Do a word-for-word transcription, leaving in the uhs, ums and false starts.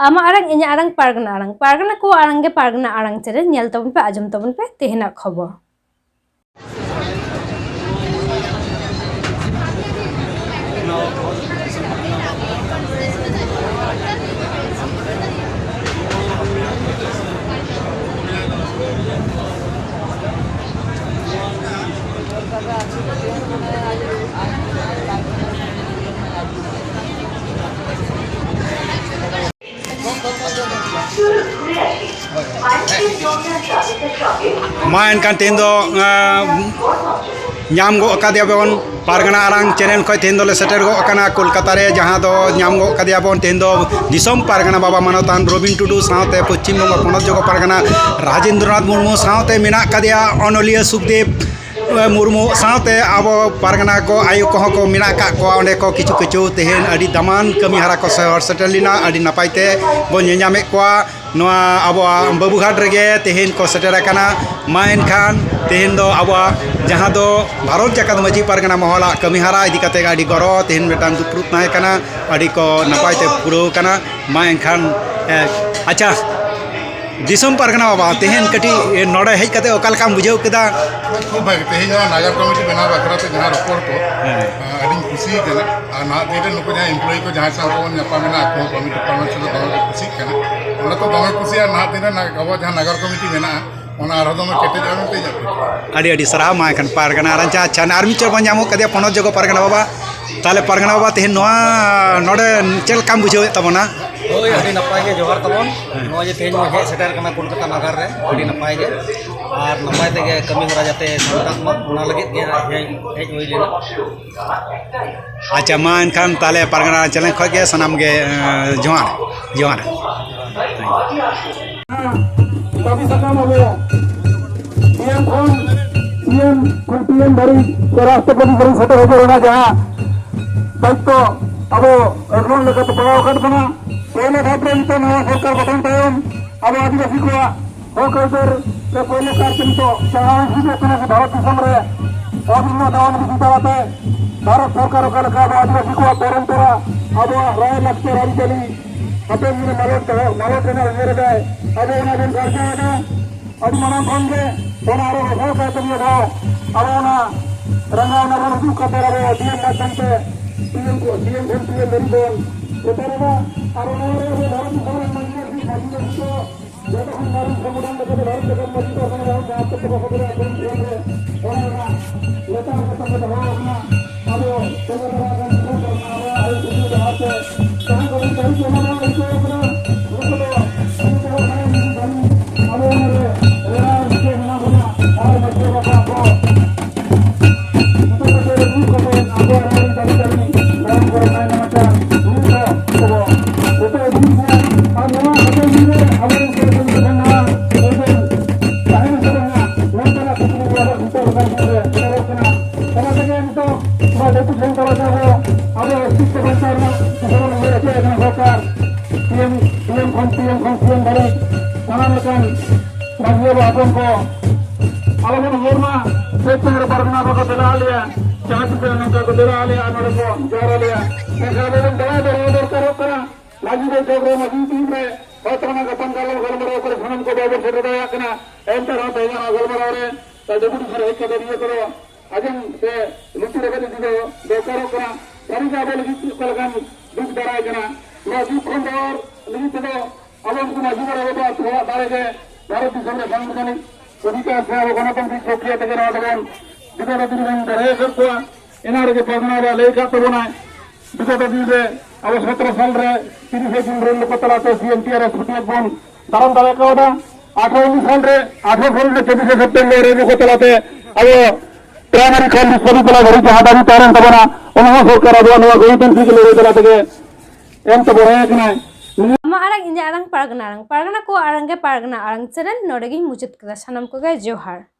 ᱟᱢᱟᱜ ᱟᱲᱟᱝ, ᱤᱧᱟᱹᱜ ᱟᱲᱟᱝ, ᱯᱟᱨᱜᱟᱱᱟ ᱟᱲᱟᱝ᱾ ᱯᱟᱨᱜᱟᱱᱟ ᱠᱚᱣᱟᱜ ᱟᱲᱟᱝ ᱜᱮ ᱯᱟᱨᱜᱟᱱᱟ ᱟᱲᱟᱝ ᱪᱮᱱᱮᱞ᱾ ᱧᱮᱞ ᱛᱟᱵᱚᱱ ᱯᱮ, ᱟᱸᱡᱚᱢ ᱛᱟᱵᱚᱱ ᱯᱮ ᱛᱮᱦᱮᱧᱟᱜ ᱠᱷᱚᱵᱚᱨ᱾ ᱢᱟ ᱮᱱᱠᱷᱟᱱ ᱛᱮᱦᱮᱧ ᱫᱚ, ᱟᱸ, ᱧᱟᱢ ᱜᱚᱫ ᱠᱟᱫᱮᱭᱟ ᱵᱚᱱ ᱯᱟᱨᱜᱟᱱᱟ ᱟᱲᱟᱝ ᱪᱮᱱᱮᱞ ᱠᱷᱚᱱ᱾ ᱛᱮᱦᱮᱧ ᱫᱚᱞᱮ ᱥᱮᱴᱮᱨ ᱜᱚᱫ ᱟᱠᱟᱱᱟ ᱠᱳᱞᱠᱟᱛᱟ ᱨᱮ, ᱡᱟᱦᱟᱸ ᱫᱚ ᱧᱟᱢ ᱜᱚᱫ ᱠᱟᱫᱮᱭᱟ ᱵᱚᱱ ᱛᱮᱦᱮᱧ ᱫᱚ ᱫᱤᱥᱚᱢ ᱯᱟᱨᱜᱟᱱᱟ ᱵᱟᱵᱟ ᱢᱟᱱᱚᱛᱟᱱ ᱨᱚᱵᱤᱱ ᱴᱩᱰᱩ ᱥᱟᱶᱛᱮ ᱯᱚᱪᱷᱤᱢ ᱵᱚᱝᱜᱚ ᱯᱚᱱᱚᱛ ᱡᱚᱜᱚ ᱯᱟᱨᱜᱟᱱᱟ ᱨᱟᱡᱮᱱᱫᱨᱚᱱᱟᱛᱷ ᱢᱩᱨᱢᱩ ᱥᱟᱶᱛᱮ ᱢᱮᱱᱟᱜ ᱠᱟᱫᱮᱭᱟ ᱚᱱᱚᱞᱤᱭᱟᱹ ᱥᱩᱠᱫᱮᱵᱽ ᱢᱩᱨᱢᱩ ᱥᱟᱶᱛᱮ ᱟᱵᱚ ᱯᱟᱨᱜᱟᱱᱟ ᱠᱚ ᱟᱭᱳ ᱠᱚᱦᱚᱸ ᱠᱚ ᱢᱮᱱᱟᱜ ᱟᱠᱟᱫ ᱠᱚᱣᱟ ᱚᱸᱰᱮ ᱠᱚ ᱠᱤᱪᱷᱩ ᱠᱤᱪᱷᱩ᱾ ᱛᱮᱦᱮᱧ ᱟᱹᱰᱤ ᱫᱟᱢᱟᱱ ᱠᱟᱹᱢᱤ ᱦᱚᱨᱟ ᱠᱚ ᱥᱚᱦᱚᱨ ᱥᱮᱴᱮᱨ ᱞᱮᱱᱟ, ᱟᱹᱰᱤ ᱱᱟᱯᱟᱭ ᱛᱮ ᱵᱚᱱ ᱧᱮᱞᱧᱟᱢᱮᱫ ᱠᱚᱣᱟ᱾ ᱱᱚᱣᱟ ᱟᱵᱚᱣᱟᱜ ᱵᱟᱹᱵᱩᱜᱷᱟᱴ ᱨᱮᱜᱮ ᱛᱮᱦᱮᱧ ᱠᱚ ᱥᱮᱴᱮᱨ ᱟᱠᱟᱱᱟ᱾ ᱢᱟ ᱮᱱᱠᱷᱟᱱ ᱛᱮᱦᱮᱧ ᱫᱚ ᱟᱵᱚᱣᱟᱜ ᱡᱟᱦᱟᱸ ᱫᱚ ᱵᱷᱟᱨᱚᱛ ᱡᱟᱠᱟᱛ ᱢᱟᱹᱡᱷᱤ ᱯᱟᱨᱜᱟᱱᱟ ᱢᱚᱦᱚᱞᱟᱜ ᱠᱟᱹᱢᱤ ᱦᱚᱨᱟ ᱤᱫᱤ ᱠᱟᱛᱮ ᱟᱹᱰᱤ ᱜᱚᱨᱚ ᱛᱮᱦᱮᱧ ᱢᱤᱫᱴᱟᱝ ᱫᱩᱯᱲᱩᱵ ᱛᱟᱦᱮᱸ ᱠᱟᱱᱟ, ᱟᱹᱰᱤ ᱠᱚ ᱱᱟᱯᱟᱭ ᱛᱮ ᱯᱩᱨᱟᱹᱣ ᱠᱟᱱᱟ᱾ ᱢᱟ ᱮᱱᱠᱷᱟᱱ, ᱮ, ᱟᱪᱪᱷᱟ, ᱫᱤᱥᱚᱢ ᱯᱟᱨᱜᱟᱱᱟ ᱵᱟᱵᱟ, ᱛᱮᱦᱮᱧ ᱠᱟᱹᱴᱤᱡ ᱱᱚᱰᱮ ᱦᱮᱡ ᱠᱟᱛᱮ ᱚᱠᱟ ᱞᱮᱠᱟᱢ ᱵᱩᱡᱷᱟᱹᱣ ᱠᱮᱫᱟ? ᱠᱷᱩᱵ ᱵᱷᱟᱜᱮ, ᱛᱮᱦᱮᱧ ᱱᱚᱣᱟ ᱱᱟᱜᱟᱨ ᱠᱚᱢᱤᱴᱤ ᱵᱮᱱᱟᱣ ᱵᱟᱠᱷᱨᱟ ᱛᱮ ᱡᱟᱦᱟᱸ ᱨᱚᱯᱚᱲ ᱠᱚ, ᱦᱮᱸ᱾ ᱟᱹᱰᱤᱧ ᱠᱩᱥᱤ ᱠᱟᱱᱟ᱾ ᱟᱨ ᱱᱟᱦᱟᱜ ᱫᱤᱱ ᱨᱮ ᱱᱩᱠᱩ ᱡᱟᱦᱟᱸᱭ ᱮᱢᱯᱞᱚᱭᱤ ᱠᱚ ᱡᱟᱦᱟᱸᱭ ᱥᱟᱶ ᱠᱚᱵᱚᱱ ᱧᱟᱯᱟᱢ ᱮᱱᱟ, ᱟᱠᱚ ᱦᱚᱸ ᱠᱚᱢᱤᱴᱤ ᱰᱤᱯᱟᱨᱴᱢᱮᱱᱴ ᱥᱮᱫ ᱫᱚ ᱫᱚᱢᱮ ᱠᱚ ᱠᱩᱥᱤᱜ ᱠᱟᱱᱟ᱾ ᱚᱱᱟ ᱛᱚ ᱫᱚᱢᱮ ᱠᱩᱥᱤ, ᱟᱨ ᱱᱟᱦᱟᱜ ᱫᱤᱱ ᱨᱮ ᱱᱟ-, ᱟᱵᱚᱣᱟᱜ ᱡᱟᱦᱟᱸ ᱱᱟᱜᱟᱨ ᱠᱚᱢᱤᱴᱤ ᱢᱮᱱᱟᱜᱼᱟ, ᱚᱱᱟ ᱟᱨᱦᱚᱸ ᱫᱚᱢᱮ ᱠᱮᱴᱮᱡᱚᱜᱼᱟ ᱢᱮᱱᱛᱮ ᱤᱧᱟᱹᱜ ᱠᱩᱠᱢᱩ᱾ ᱟᱹᱰᱤ ᱟᱹᱰᱤ ᱥᱟᱨᱦᱟᱣ᱾ ᱢᱟ ᱮᱱᱠᱷᱟᱱ ᱯᱟᱨᱜᱟᱱᱟ ᱟᱨ ᱟᱪᱪᱷᱟ, ᱟᱪᱪᱷᱟ, ᱟᱨ ᱢᱤᱫ ᱪᱚᱲ ᱵᱚᱱ ᱧᱟᱢᱚᱜ ᱠᱟᱫᱮᱭᱟ ᱯᱚᱱᱚᱛ ᱡᱚᱜᱚ ᱯᱟᱨᱜᱟᱱᱟ ᱵᱟᱵᱟ᱾ ᱛᱟᱦᱚᱞᱮ ᱯᱟᱨᱜᱟᱱᱟ ᱵᱟᱵᱟ, ᱛᱮᱦᱮᱧ ᱱᱚᱣᱟ ᱱᱚᱰᱮ ᱪᱮᱫ ᱞᱮᱠᱟᱢ ᱵᱩᱡᱷᱟᱹᱣᱮᱫ ᱛᱟᱵᱚᱱᱟ? ᱦᱳᱭ, ᱟᱹᱰᱤ ᱱᱟᱯᱟᱭ ᱜᱮ, ᱡᱚᱦᱟᱨ ᱛᱟᱵᱚᱱ᱾ ᱦᱮᱸ᱾ ᱱᱚᱜᱼᱚᱭ ᱡᱮ ᱛᱮᱦᱮᱧ ᱵᱚᱱ ᱦᱮᱡ ᱥᱮᱴᱮᱨ ᱠᱟᱱᱟ ᱠᱳᱞᱠᱟᱛᱟ ᱱᱟᱜᱟᱨ ᱨᱮ, ᱟᱹᱰᱤ ᱱᱟᱯᱟᱭ ᱜᱮ, ᱟᱨ ᱱᱟᱯᱟᱭ ᱛᱮᱜᱮ ᱠᱟᱹᱢᱤ ᱦᱚᱨᱟ ᱡᱟᱛᱮ ᱥᱟᱢᱴᱟᱜ ᱢᱟ, ᱚᱱᱟ ᱞᱟᱹᱜᱤᱫ ᱜᱮ ᱦᱮᱡ, ᱦᱮᱡ ᱦᱩᱭ ᱞᱮᱱᱟ᱾ ᱟᱪᱪᱷᱟ, ᱢᱟ ᱮᱱᱠᱷᱟᱱ ᱛᱟᱦᱚᱞᱮ ᱯᱟᱨᱜᱟᱱᱟ ᱪᱮᱱᱮᱞ ᱠᱷᱚᱱ ᱜᱮ ᱥᱟᱱᱟᱢ ᱜᱮ, ᱮᱸ, ᱡᱚᱦᱟᱨ, ᱡᱚᱦᱟᱨ᱾ ᱫᱟᱹᱵᱤ ᱥᱟᱠᱟᱢ ᱟᱵᱚ ᱯᱤ ᱮᱢ ᱠᱷᱚᱱ ᱥᱤ ᱮᱢ ᱠᱷᱚᱱ ᱯᱤ ᱮᱢ ᱫᱷᱟᱹᱨᱤᱡ ᱥᱮ ᱨᱟᱥᱴᱨᱚᱯᱚᱛᱤ ᱫᱷᱟᱹᱨᱤᱡ ᱥᱮᱴᱮᱨ ᱦᱚᱪᱚ ᱨᱮᱱᱟᱜ ᱡᱟᱦᱟᱸ ᱫᱟᱭᱤᱛᱛᱚ ᱟᱵᱚ ᱟᱹᱜᱩᱣᱟᱹᱱ ᱞᱮᱠᱟᱛᱮ ᱯᱟᱲᱟᱣ ᱟᱠᱟᱫ ᱵᱚᱱᱟ, ᱯᱳᱭᱞᱳ ᱫᱷᱟᱯ ᱨᱮ ᱱᱤᱛᱚᱜ ᱱᱚᱣᱟ ᱥᱚᱨᱠᱟᱨ ᱜᱚᱴᱷᱚᱱ ᱛᱟᱭᱚᱢ ᱟᱵᱚ ᱟᱹᱫᱤᱵᱟᱹᱥᱤ ᱠᱚᱣᱟᱜ ᱦᱚᱠ ᱟᱹᱭᱫᱟᱹᱨ ᱨᱮ ᱯᱳᱭᱞᱳ ᱠᱟᱨᱛᱮ ᱱᱤᱛᱚᱜ ᱡᱟᱦᱟᱸ ᱦᱤᱡᱩᱜ ᱠᱟᱱᱟ ᱥᱮ ᱵᱷᱟᱨᱚᱛ ᱫᱤᱥᱚᱢ ᱨᱮ ᱚᱵᱷᱤᱱᱱᱚ ᱫᱟᱣᱟᱱ ᱵᱤᱫᱷᱤ ᱛᱟᱞᱟᱛᱮ ᱵᱷᱟᱨᱚᱛ ᱥᱚᱨᱠᱟᱨ ᱚᱠᱟ ᱞᱮᱠᱟ ᱟᱵᱚ ᱟᱹᱫᱤᱵᱟᱹᱥᱤ ᱠᱚᱣᱟᱜ ᱯᱚᱨᱚᱢᱯᱚᱨᱟ, ᱟᱵᱚᱣᱟᱜ ᱨᱟᱭ ᱞᱟᱠᱪᱟᱨ ᱟᱹᱨᱤᱪᱟᱹᱞᱤ, ᱦᱟᱯᱮᱱ ᱫᱤᱱ ᱨᱮ ᱢᱟᱞᱚᱴ ᱫᱚᱦᱚ, ᱢᱟᱞᱚᱴ ᱨᱮᱱᱟᱜ ᱩᱭᱦᱟᱹᱨ ᱮᱫᱟᱭ᱾ ᱟᱵᱚ ᱚᱱᱟ ᱵᱚᱱ ᱜᱟᱨᱡᱟᱣ ᱮᱫᱟ᱾ ᱟᱹᱰᱤ ᱢᱟᱲᱟᱝ ᱠᱷᱚᱱ ᱜᱮ ᱚᱱᱟ ᱟᱨᱚ ᱦᱚᱦᱚ ᱠᱟᱭ ᱛᱟᱵᱚᱱᱟ ᱫᱷᱟᱣ᱾ ᱟᱵᱚ ᱚᱱᱟ ᱨᱟᱸᱜᱟᱣ ᱱᱟᱵᱚᱱ ᱩᱫᱩᱜ ᱠᱟᱛᱮ ᱟᱵᱚ ᱰᱤ ᱮᱢ ᱢᱟᱫᱽᱫᱷᱚᱢ ᱛᱮ ᱯᱤ ᱮᱢ ᱠᱚ, ᱰᱤ ᱮᱢ ᱠᱷᱚᱱ ᱯᱤ ᱮᱢ ᱫᱷᱟᱹᱵᱤᱡ ᱵᱚᱱ ᱥᱮᱴᱮᱨ ᱮᱫᱟ᱾ ᱟᱨ ᱱᱚᱣᱟ ᱨᱮ ᱟᱵᱚ ᱵᱷᱟᱨᱚᱛ ᱫᱤᱥᱚᱢ ᱨᱮᱱ ᱢᱟᱹᱡᱷᱤ, ᱢᱟᱹᱡᱷᱤ ᱢᱟᱹᱡᱷᱤ ᱠᱚ ᱡᱚᱛᱚ ᱠᱷᱚᱱ ᱢᱟᱨᱟᱝ ᱥᱚᱝᱜᱚᱴᱷᱚᱱ ᱫᱚ ᱵᱷᱟᱨᱚᱛ ᱫᱤᱥᱚᱢ ᱢᱟᱹᱡᱷᱤ ᱯᱟᱨᱜᱟᱱᱟ ᱡᱟᱦᱟᱸ ᱛᱮ ᱠᱚ ᱠᱚ ᱵᱮᱱᱟᱣ ᱠᱚ ᱚᱱᱟ ᱨᱮᱱᱟᱜ ᱞᱮᱛᱟᱲ ᱠᱟᱛᱮ ᱠᱚ ᱫᱚᱦᱚ ᱟᱠᱟᱱᱟ᱾ ᱟᱵᱚ ᱛᱮᱜᱮ ᱫᱟᱨᱟᱭ ᱠᱟᱱ ᱫᱤᱥᱚᱢ ᱯᱟᱨᱜᱟᱱᱟ ᱨᱮ ᱟᱹᱭᱩᱨ ᱥᱩᱛᱩᱜ ᱰᱟᱦᱟᱨ ᱛᱮ ᱡᱟᱦᱟᱸ ᱠᱚ ᱵᱚᱱ ᱠᱟᱹᱢᱤ ᱠᱟᱱᱟ, ᱱᱚᱣᱟ ᱟᱹᱭᱠᱟᱹᱣ ᱠᱟᱱᱟ᱾ ᱱᱩᱠᱩ ᱫᱚ ᱟᱵᱚ ᱚᱱᱟ ᱨᱮ ᱨᱮᱭᱟᱲ ᱨᱤᱠᱟᱹ ᱢᱮᱱᱟᱜ ᱵᱚᱱᱟ ᱟᱨ ᱢᱟᱹᱡᱷᱤ ᱵᱟᱵᱟ ᱠᱚ ᱱᱩᱠᱩ ᱠᱚ ᱫᱚ ᱨᱩ ᱠᱟᱛᱮ ᱟᱵᱚᱣᱟᱜ ᱨᱮᱭᱟᱲ ᱫᱟᱹᱵᱤ ᱫᱟᱹᱵᱤ ᱢᱟᱨᱟᱝ ᱠᱚᱨᱮ ᱢᱟᱭ ᱱᱟᱢᱟᱪᱟᱨ ᱱᱩᱠᱩ ᱠᱚ ᱱᱩᱠᱩ ᱟᱹᱰᱤ ᱟᱨ ᱱᱚᱣᱟ ᱦᱟᱯᱮᱱ ᱫᱤᱱ ᱨᱮ ᱟᱵᱚ ᱨᱮᱱ ᱠᱚ ᱡᱚᱠᱷᱚᱱ ᱱᱚᱣᱟ ᱮᱠᱫᱚᱢ ᱛᱟᱦᱮᱱ ᱥᱮ ᱵᱟᱝᱟ, ᱱᱚᱝᱠᱟᱱᱟᱜ ᱠᱩᱠᱞᱤ ᱠᱚ ᱟᱵᱚ ᱡᱷᱚᱛᱚ ᱞᱮᱠᱟᱱ ᱡᱤᱭᱚᱱ ᱨᱮ ᱧᱮᱞᱚᱜ ᱠᱟᱱᱟ᱾ ᱚᱱᱟ ᱛᱮᱜᱮ ᱱᱤᱛᱚᱜ ᱱᱚᱣᱟ ᱡᱟᱹᱯᱩᱫ ᱥᱟᱶᱛᱟ ᱨᱮ ᱟᱵᱚ, ᱟᱵᱚ ᱚᱥᱛᱤᱛᱛᱚ ᱵᱟᱧᱪᱟᱣ ᱨᱮᱱᱟᱜ ᱠᱩᱠᱢᱩ ᱵᱚᱱ ᱩᱭᱦᱟᱹᱨ ᱦᱚᱪᱚᱭᱮᱫ ᱠᱟᱱᱟ ᱥᱚᱨᱠᱟᱨ᱾ ᱯᱤ ᱮᱢ, ᱯᱤ ᱮᱢ ᱠᱷᱚᱱ, ᱯᱤ ᱮᱢ ᱠᱷᱚᱱ ᱯᱤ ᱮᱢ ᱫᱷᱟᱹᱵᱤᱡ ᱥᱟᱱᱟᱢ ᱞᱮᱠᱟᱱ ᱢᱟᱹᱡᱷᱤ ᱵᱟᱵᱟ ᱦᱚᱯᱚᱱ ᱠᱚ ᱟᱞᱚ ᱵᱚᱱ ᱩᱭᱦᱟᱹᱨ ᱢᱟ, ᱥᱮ ᱪᱮᱦᱨᱟ ᱯᱟᱨᱜᱟᱱᱟ ᱵᱟᱠᱚ ᱫᱮᱞᱟ ᱟᱞᱮᱭᱟ, ᱡᱟᱦᱟᱸ ᱛᱤᱥ ᱨᱮ ᱱᱚᱝᱠᱟ ᱠᱚ ᱫᱮᱞᱟ ᱟᱞᱮᱭᱟ ᱟᱨ ᱱᱚᱰᱮ ᱠᱚ ᱡᱟᱣᱨᱟ ᱞᱮᱭᱟ᱾ ᱢᱮᱱᱠᱷᱟᱱ ᱟᱵᱚ ᱵᱚᱱ ᱵᱟᱲᱟᱭ ᱫᱚᱦᱚ ᱫᱚᱨᱠᱟᱨᱚᱜ ᱠᱟᱱᱟ, ᱢᱟᱹᱡᱷᱤ ᱵᱚᱱ ᱪᱚᱠ ᱨᱮ ᱢᱟᱹᱡᱷᱤ ᱴᱤᱢ ᱨᱮ ᱦᱚᱭᱛᱳ ᱚᱱᱟ ᱜᱟᱯᱟᱞ ᱜᱟᱞᱚᱪ ᱜᱟᱞᱢᱟᱨᱟᱣ ᱠᱚᱨᱮ ᱥᱟᱱᱟᱢ ᱠᱚ ᱵᱟᱵᱚᱱ ᱥᱮᱴᱮᱨ ᱫᱟᱲᱮᱭᱟᱜ ᱠᱟᱱᱟ᱾ ᱮᱱᱛᱮ ᱨᱮᱦᱚᱸ ᱛᱮᱦᱮᱧ ᱚᱱᱟ ᱜᱟᱞᱢᱟᱨᱟᱣ ᱨᱮ ᱰᱮᱯᱩᱴᱤ ᱥᱟᱨ ᱦᱮᱡ ᱠᱟᱛᱮ ᱱᱤᱭᱟᱹ ᱠᱚᱫᱚ ᱟᱸᱡᱚᱢ ᱥᱮ ᱞᱩᱛᱩᱨ ᱨᱮᱵᱮᱫ ᱤᱫᱤ ᱫᱚ ᱫᱚᱨᱠᱟᱨᱚᱜ ᱠᱟᱱᱟ᱾ ᱥᱟᱹᱨᱤᱜᱮ ᱟᱵᱚ ᱞᱟᱹᱜᱤᱫ ᱪᱮᱫ ᱚᱠᱟ ᱞᱮᱠᱟᱱ ᱫᱩᱠ ᱫᱟᱨᱟᱭ ᱠᱟᱱᱟ᱾ ᱱᱚᱣᱟ ᱫᱩᱠ ᱠᱷᱚᱱ ᱨᱚᱲ ᱞᱟᱹᱜᱤᱫ ᱛᱮᱫᱚ ᱟᱵᱚ ᱩᱱᱠᱩ ᱢᱟᱹᱡᱷᱤ ᱵᱟᱵᱟ ᱵᱟᱵᱟ ᱠᱚᱣᱟᱜ ᱫᱟᱲᱮ ᱜᱮ ᱵᱷᱟᱨᱚᱛ ᱫᱤᱥᱚᱢ ᱨᱮ ᱥᱟᱝᱵᱤᱫᱷᱟᱱᱤᱠ ᱚᱫᱷᱤᱠᱟᱨ ᱥᱮ ᱟᱵᱚ ᱜᱚᱱᱚᱛᱚᱱᱛᱨᱤᱠ ᱯᱨᱚᱠᱨᱤᱭᱟ ᱛᱮᱜᱮ ᱱᱚᱣᱟ ᱫᱚᱵᱚᱱ ᱵᱤᱜᱚᱛ ᱫᱤᱱ ᱵᱚᱱ ᱫᱟᱲᱮ ᱟᱠᱟᱫ ᱠᱚᱣᱟ᱾ ᱮᱱᱟ ᱨᱮᱜᱮ ᱯᱟᱨᱜᱟᱱᱟ ᱵᱟ ᱞᱟᱹᱭ ᱟᱠᱟᱫ ᱛᱟᱵᱚᱱᱟᱭ, ᱵᱤᱜᱚᱛ ᱫᱤᱱ ᱨᱮ ᱟᱵᱚ ᱥᱚᱛᱨᱚ ᱥᱟᱞ ᱨᱮ ᱛᱤᱨᱤᱥᱮ ᱡᱩᱱ ᱨᱮᱞ ᱞᱳᱠᱚ ᱛᱟᱞᱟᱛᱮ ᱥᱤ ᱮᱢ ᱴᱤ ᱟᱨ ᱮᱥ ᱯᱨᱚᱛᱤᱵᱟᱫ ᱵᱚᱱ ᱫᱟᱨᱟᱢ ᱫᱟᱲᱮ ᱠᱟᱣᱫᱟ᱾ ᱟᱴᱷᱨᱚ ᱩᱱᱤᱥ ᱥᱟᱞ ᱨᱮ, ᱟᱴᱷᱨᱚ ᱥᱟᱞ ᱨᱮ ᱪᱚᱵᱵᱤᱥᱮ ᱥᱮᱯᱴᱮᱢᱵᱚᱨ ᱨᱮᱞ ᱞᱳᱠᱚ ᱛᱟᱞᱟᱛᱮ ᱟᱵᱚ ᱯᱨᱟᱭᱢᱟᱨᱤ ᱠᱷᱚᱱ ᱵᱤᱥᱥᱚᱵᱤᱫᱽᱭᱟᱞᱚᱭ ᱫᱷᱟᱹᱵᱤᱡ ᱡᱟᱦᱟᱸ ᱫᱟᱹᱵᱤ ᱛᱟᱦᱮᱸ ᱞᱮᱱ ᱛᱟᱵᱚᱱᱟ, ᱚᱱᱟ ᱦᱚᱸ ᱥᱚᱨᱠᱟᱨ ᱟᱵᱚᱣᱟᱜ ᱱᱚᱣᱟ ᱜᱚᱱᱚᱛᱟᱱᱛᱨᱤᱠ ᱞᱟᱹᱲᱦᱟᱹᱭ ᱛᱟᱞᱟ ᱛᱮᱜᱮ ᱮᱢ ᱛᱟᱵᱚᱱᱟᱭ ᱠᱟᱱᱟᱭ᱾ ᱟᱢᱟᱜ ᱟᱲᱟᱝ, ᱤᱧᱟᱹᱜ ᱟᱲᱟᱝ, ᱯᱟᱨᱜᱟᱱᱟ ᱟᱲᱟᱝ, ᱯᱟᱨᱜᱟᱱᱟ ᱠᱚ ᱟᱲᱟᱝ ᱜᱮ ᱯᱟᱨᱜᱟᱱᱟ ᱟᱲᱟᱝ ᱪᱮᱱᱮᱞ᱾ ᱱᱚᱰᱮ ᱜᱤᱧ ᱢᱩᱪᱟᱹᱫ ᱠᱮᱫᱟ᱾ ᱥᱟᱱᱟᱢ ᱠᱚᱜᱮ ᱡᱚᱦᱟᱨ᱾